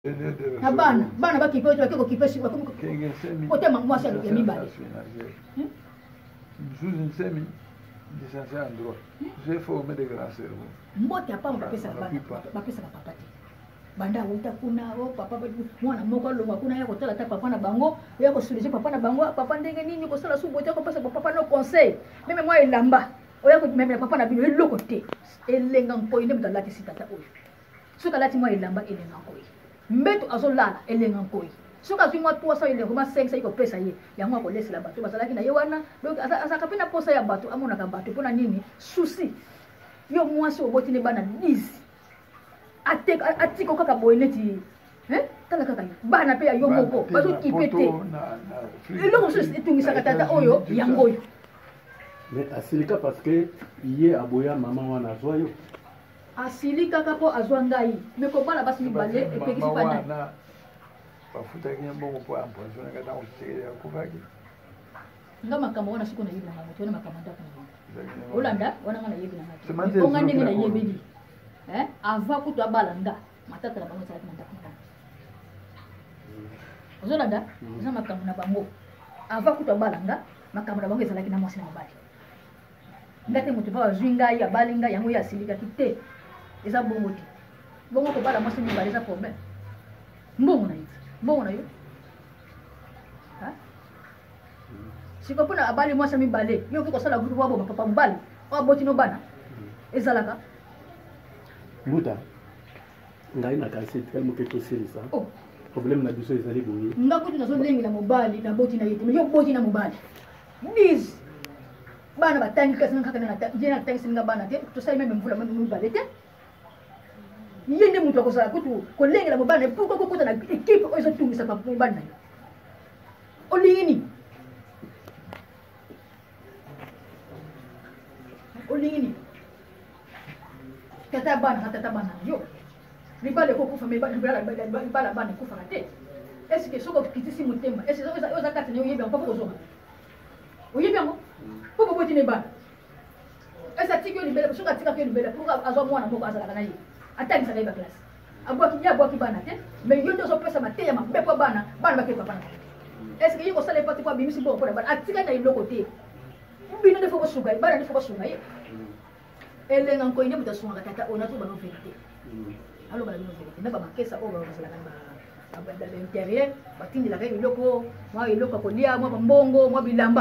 Na bana, bana bakipe oyo bake kokipe kotema mwasi ya mibale. Nsemi, licencié en droit. J'ai formé des grands cerveaux. Mbote ya pamba bapesaka bana, bapesaka papa te. Banda awuta kuna o papa, mwana moko alongwa kuna ya kotala ta papa na bango, ya kosoulager papa na bango. Papa, ndenge nini kosala su bote, kopesa papa no conseil, même mwa elamba oya komemela papa na bino, eloko te. Elenga Nkoi nde moto alatisi tata oyo. Soki alati mwa elamba, Elenga Nkoi. Mbeto azolala, Elenga Nkoi. Soki azwi mwa 300 elengo, mwa 500 kopesa ye yango, akolesela bato bazalaki na ye wana. Donc azalaka mpe na posa ya bato, amonaka bato. Mpona nini souci? Yo mwasi oboti ne bana 10, atiko kaka boye neti, tala kaka bana mpe ya yo moko bazokipe te. Eloko mosusu etungisaka tata oyo, yango oyo. Mais asilika parce que ye aboya mama wana azwa yo. Asili kaka mpo azwa ngai. Me kobala basi mibale epekisi pa nani? Bafutaki ye mbongo mpo empoisonnaka ntango Tshisekedi akufaki. Nga makambo wana siko nayebi nanga moto wana, makambo ndako na bango olanda wana, nga nayebi nanga te. Onga ndenge nayebeli, avant kutu abala nga, matata na bango ezalaki na ndako na bango. Ozolanda, eza makambo na bango. Avant kutu abala nga, makambo na bango ezalaki na mwasi na mobali. Nga te, moto mpo azwi ngai, abali ngai, yango ye asilikaki te. Eza bongo te. Bongo kobala mwasi mibale eza problème? Mbongo na ye, mbongo na yo. Siko mpona abali mwasi ya mibale, yo okoki kosala groupe wabo bapapa mobali oyo aboti no bana, ezalaka. Mbuta, ngai nakanisi etikali moke tosilisa. Oh. Problème na biso ezali boye. Nga kutu nazolengela mobali naboti na ye te, mais yo boti na mobali 10 bana, batangi kasi nga kaka ye natangisi nga bana te. Tosali même mvula mibale te. Ye nde moto akozala kutu kolengela mobali na ye. Pourquoi kokota na équipe oyo ezotungisa mobali na yo? Olingi nini? Olingi nini? Tata ya bana na tata bana na yo, libala ekokufa, mais libala bana ekufaka te. Est-ce soki okitisi motema, est oza kati na yo, oyebi yango? Papa kozonga, oyebi yango mpo boboti ne bana. Ese atiki yo libela? Soki atikaki yo libela, pourquoi azwa mwana moko azalaka na ye, atangisaka ye baklasse, abwaki ye, abwaki bana te? Mais yo nde ozopesa mateya mabe mpo bana bakei papa na bango. Est ce que ye kosala epati mpo abimisi mbongo mpona bana? Atikali na eloko te. Bino nde faut kosunga ye, bana nde faut kosunga ye. Elenga Nkoi nde moto asungaka tata oyo. Nazoba no vérité, aloba na bino vérité. Na bamakesa oyo bazalaka na baintérieur, batindelaka ye biloko, mwa eloko ya kolia, mwa bambongo, mwa bilamba.